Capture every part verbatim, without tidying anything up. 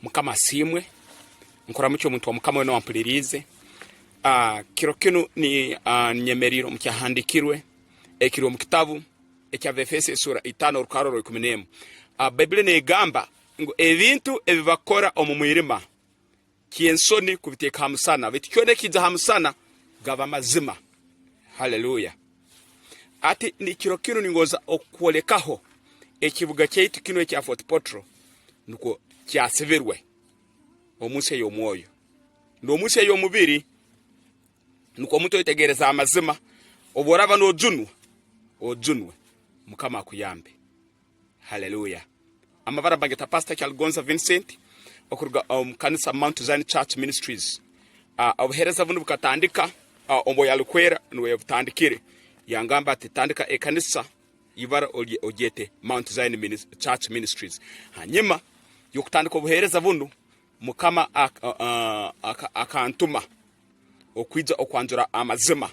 Mukama asiimwe. Nkuramukya omuntu wa Mukama weena owampuliriize. Ah, kiro kinu ni, ah, nyemeriire omu kyahandiikirwe ekiri omu kitabu ekya Befeso, esuura itaano, orukarro rwa ikumi n'emu. Ah, Baibuli neegamba ngu, "Ebintu ebi bakora omu mwirima, ky'ensoni kubiteeka ha musana, baitu kyona ekiija ha musana, gaba mazima." Haleluya. Hati, ni kiro kinu ningonza okwolekaho ekibuga kyaitu kinu ekya Fort Portal, nukwo kyasibirwe omu nsi ey'omwoyo. N'omu nsi ey'omubiri, nukwo omuntu oyetegereze amazima. Obu oraaba noojunwa, ojunwe. Mukama akuyambe. Haleluya. Amabara mbageta Pastor Kyaligonza Vincent, okuruga omu kanisa Mount Zion Church Ministries. Ah, obuheereza bunu bukatandika, ah, omu yalikwera nuwe yabutandikire. Yangamba ati, "Tandika ekanisa, ibara olye-, ogyete Mount Zion Minis-, Church Ministries." Hanyuma y'okutandika obuheereza bunu, Mukama ak-, ah, ah, aka-, akantuma okwija okwanjura amazima,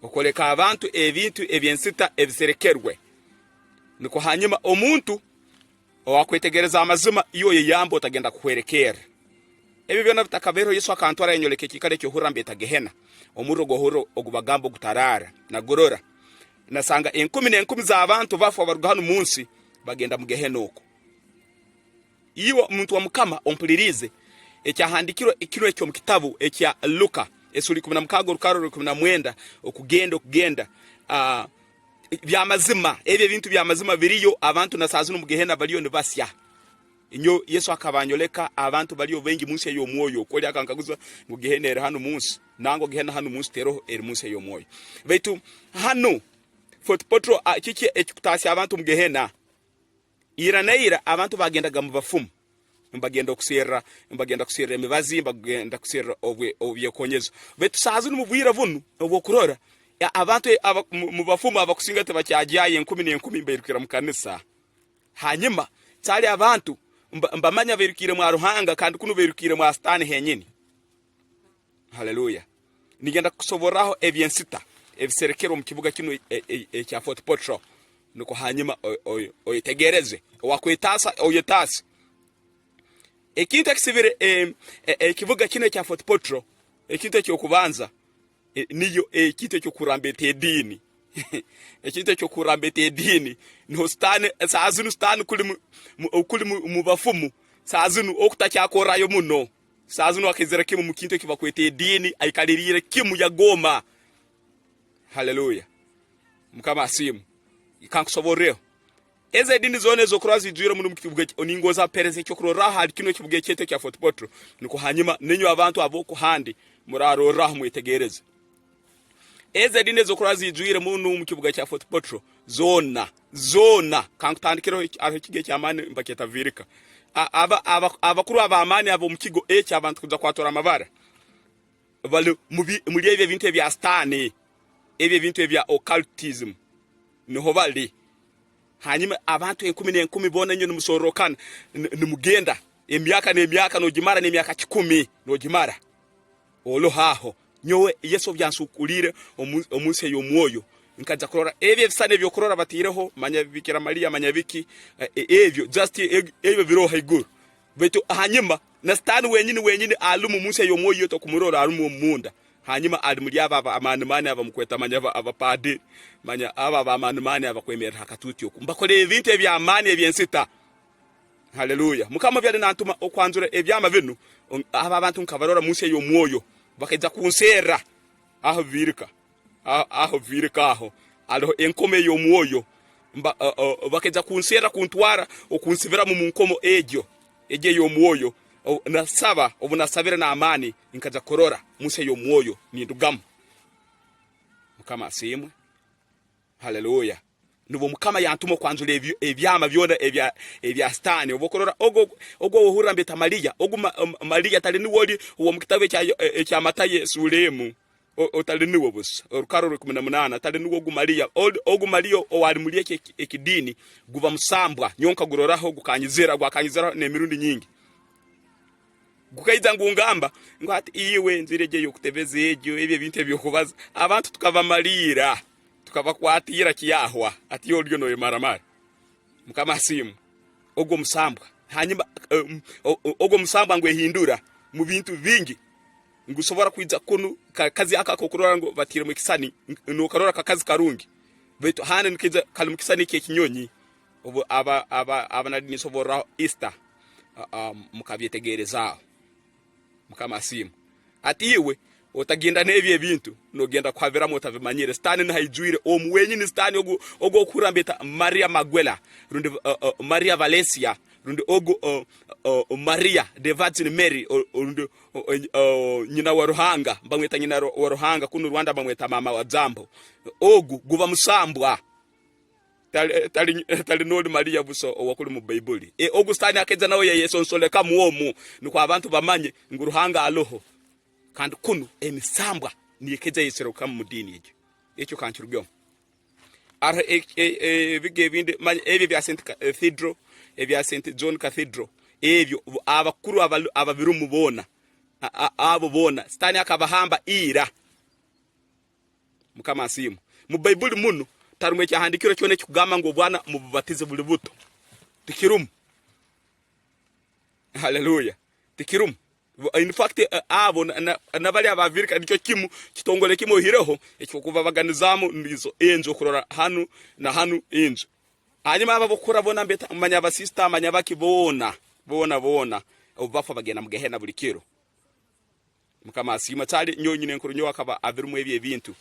okwoleka abantu ebintu eby'ensita ebiserekerwe. Nukwo hanyuma omuntu owakwetegereza amazima, iwe oyeyambe otagenda kuhwerekerra. Ebyo byona bitakabaireho, Yesu akantwara yanyoleka ekiikaro ekyohurra mbeeta Gehena, omurro gwohurra ogubagamba ogutaraara. Nagurora, nasanga enkumi n'enkumi z'abantu bafu abaruga hanu mu nsi bagenda mu Gehena oku. Iwe omuntu wa Mukama ompuliriize, ekyahandiikirwe kinu eky'omu kitabu ekya Luka, esuli ikumi na mukaaga, orukarro rwa ikumi na mwenda, okugenda, okugenda, ah, by'amazima, ebyo ebintu by'amazima biriyo, abantu na saaha zinu omu Gehena baliyo nibasya. Nyowe Yesu akaba anyoleka abantu baliyo baingi mu nsi ey'omwoyo, kwoli akankaguza ngu, "Gehena eri hanu mu nsi?" Nangwa Gehena hanu mu nsi teroho, eri mu nsi ey'omwoyo. Baitu hanu, Fort Portal, ah, kiki ekikutaasya abantu omu Gehena? Ira na ira abantu bagendaga mu bafumu, nibagenda okuserra, nibagenda kuserra emibazi, nibagenda kuserra obwe-, obwekonyezo. Baitu saaha zinu mu bwire bunu obw'okurora, ya, abantu aba-, mu, mu bafumu abakusinga tibakyagyayo, enkumi n'enkumi nibairukira mu kanisa. Hanyuma, kyali abantu mba-, mbamanya bairukiire mwa Ruhanga, kandi kunu bairukiire mwa Sitaani henyini. Haleluya. Ningenda kukusoborraho eby'ensita ebiserekere omu kibuga kinu e-, e-, ekya Fort Portal. Nukwo hanyuma o-, o-, oyetegereze. Owakwetaasa, oyetaase. Ekintu ekisibire, em, e-, ekibuga kinu ekya Fort Portal, ekintu eky'okubanza, e, niyo ekintu ekyokurambeta ediini. Ekintu ekyokurambeta ediini. Niho Sitaani, saaha zinu Sitaani kuli mu, mu, kuli mu, mu bafumu. Saaha zinu okutakyakorrayo muno. Saaha zinu akaizira kimu mu kintu eki bakweta ediini, aikaliriire kimu yagoma. Haleluya. Mukama asiimwe. Kankusoborreho. Ezi ediini zoona ezokurora zijwire munu omu kibuga eki, ningonza mpereze ekyokurorraho hali kinu ekibuga ekyaitu ekya Fort Portal. Nukwo hanyuma, ninywe abantu ab'oku handi murarorraho mwetegereze. Ezi ediini ezokurora zijwire munu omu kibuga kya Fort Portal, zoona, zoona. Kankutandikireho eki-, haroho ekigo eky'amaani mbakyeta Virika. A-, aba-, aba-, abakuru ab'amaani ab'omu kigo eki abantu kuja kwatura amabara, bali mu bi-, muli ebyo ebintu ebya Sitaani, ebyo ebintu ebya occultism. Niho bali. Hanyuma abantu enkumi n'enkumi boona inywe nimusorrokana, n-, nimugenda. Emyaka n'emyaka nogimara, n'emyaka kikumi nogimara. Oloho aho. Nyowe Yesu obu yansukuliire omu, omu nsi ey'omwoyo, nkaija kurora ebyo ebisisani eby'okurora bataireho, manya Bikira Mariya, manya biki, e-, e-, ebyo, just e-, ebyo biroho haiguru. Baitu hanyuma, na Sitaani wenyini, wenyini alimu mu nsi ey'omwoyo, iyo tokumurora, alimu omunda. Hanyuma ali muli abo aba-, amaani maani abamukweta, manya aba-, abapaadiri, manya abo ab'amaani maani abakwemerra ha katuuti oku. Mbakora ebintu eby'amaani eby'ensita. Haleluya. Mukama obu yali nantuma okwanjura ebyama binu, on-, abo abantu nkabarora mu nsi ey'omwoyo, bakaija kunserra. Aho Virika. A-, aho Virika aho. Haroho enkomo ey'omwoyo. Mba-, o-, o-, bakaija kunserra, kuntwara, okunsibiramu mu nkomo egyo. Egyo ey'omwoyo. O-, nasaba, obu nasabire n'amaani, nkaija kurora mu nsi ey'omwoyo, nindugamu. Mukama asiimwe. Haleluya. Nubwo Mukama yantuma okwanjura ebyo, ebyama byona ebya, ebya Sitaani. Obu okurora ogu, ogu ow'ohurra mbeeta Mariya, ogu Ma-, Ma-, Mariya tali nuwe oli ow'omu kitabu ekya, ekya Matayo esuura emu. O-, o-, tali nuwe busa. Orukarro rw'ikumi na munaana, tali nuwe ogu Mariya. Oli, ogu Mariya ow'ali muli eki, eki, ekidiini, guba musambwa. Nyowe nkaguroraho, gukanyizira, gwakanyiziraho n'emirundi nyingi. Gukaija ngungamba, ngu, "Hati iwe, enjura egyo ey'okutebeza egyo, ebyo ebintu eby'okubaza, abantu tukabamaliira, tukabakwatiira kyahwa, hati iwe oliyo noyemaramara." Mukama asiimwe. Ogwo musambwa. Hanyuma, um, o-, o-, ogwo musambwa ngu ehindura mu bintu bingi. Ngu sobora kwija kunu, ka-, kazi aka kokurora ngu batiremu ekisani, n-, nokarora kakazi karungi. Baitu hanu nikaija kali mu kisani ky'ekinyonyi. Obu aba, aba, aba nali ninsoborraho Easter, a-, a, mukabyetegerezaaho. Mukama asiimwe. Hati iwe, otagenda n'ebi ebintu, nogenda kuhabiramu otabimanyire. Sitaani niho aijwire. Omu wenyini Sitaani ogu, ogu okuhurra mbeta Maria Maguela, rundi, uh, uh, Maria Valencia, rundi ogu, uh, uh, Maria, the Virgin Mary, o-, rundi, uh, uh, uh, nyina wa Ruhanga, bamweta nyina ru-, wa Ruhanga, kunu Rwanda bamweta mama wa Jambo. Ogu, guba musambwa. Tali, tali, tali n'oli Maria busa owakuli mu Baibuli. E, ogu Sitaani akaija nawe yayesonsolekamu omu, nukwo abantu bamanye ngu Ruhanga aloho. Kandi kunu emisambwa niyo ekaija yeserekamu mu diini egyo. Ekyo kankirugemu. Aroho e, e, e, ebigo ebindi, manya, ebyo ebya Saint Cathedral, ebya Saint John Cathedral, ebyo, bu-, abakuru abalu-, ababirumu boona, a, a, abo boona, Sitaani akabahamba ira. Mukama asiimwe. Mu Baibuli munu, tarumu ekyahandiikirwe kyona ekikugamba ngu obwana mububatize buli buto. Tikirumu. Haleluya. Tikirumu. In fact, eh, abo na, na, na bali abavirika nikyo kimu, kitongole kimu ohireho, ekyokubabaganizaamu nizo enju okurora hanu na hanu enju. Hanyuma abo abokukora boona mbeta, manya abasista, manya baki boona, boona, boona, obu bafa bagenda mu Gehena buli kiro. Mukama asiimwe. Kyali nyowe nyina enkuru nyowe akaba abirumu ebi ebintu.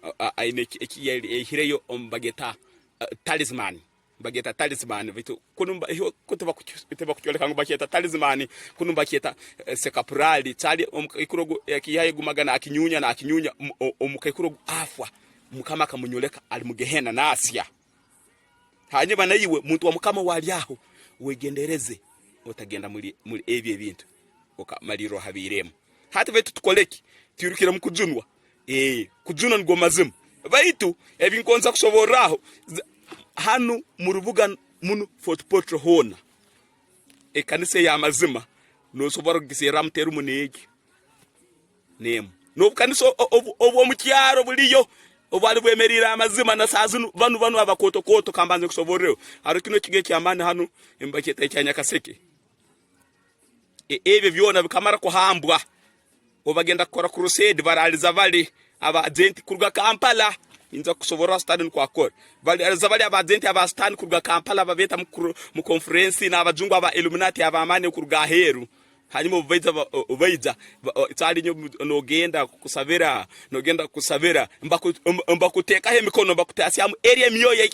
A-, a-, aine eki, eki, yali aihireyo omu bageta, eh, talisman. Bageta talisman. Baitu kunu mba-, iho, ku tibakukyo-, tibakukyoleka ngu bakyeta talisman. Kunu bakyeta, eh, sekapurali. Kyali omukaikuru ogu, eh, akiihayo gumagana, akinyunya, nakinyunya, omu-, o-, omukaikuru ogu afa. Mukama akamunyoleka ali mu Gehena, nasya. Hanyuma na iwe, muntu wa Mukama ow'ali aho, wegendereze, otagenda muli, muli ebi ebintu, okamalirra ohabiiremu. Hati baitu tukole ki? Twirukire mu kujunwa? Eh, kujunwa nigwo mazima. Baitu, ebi nkonza kusoborraho, z-, hanu mu rubuga munu Fort Portal hoona, ekanisa ey'amazima, nosobora kugiserramu terumu n'egi. N'emu. N'obukanisa o-, obu-, obw'omu kyaro buliyo, obwali bwemeriire amazima, na saaha zinu, banu, banu abakooto-kooto, kambanze nkusoborreho. Haroho kinu ekigo eky'amaani hanu, nibakyeta ekya Nyakaseke. E-, ebyo byona bikamara kuhambwa. Obu bagenda kukora crusade, baraaliza bali aba agenti kuruga Kampala. Ninza kusoborra Sitaani nukwo akora. Bali, za bali aba agenti aba Sitaani kuruga Kampala, babeeta mu kru-, mu conference n'abajungu aba Illuminati ab'amaani okuruga aheeru. Hanyuma obu baija ba-, o-, o-, baija, ba-, o-, kyali nyo mu-, nogenda kusabira, nogenda kusabira, mbaku-, mb-, mbakuteekaho emikono, mbakutaasyamu eri emyoyo e-,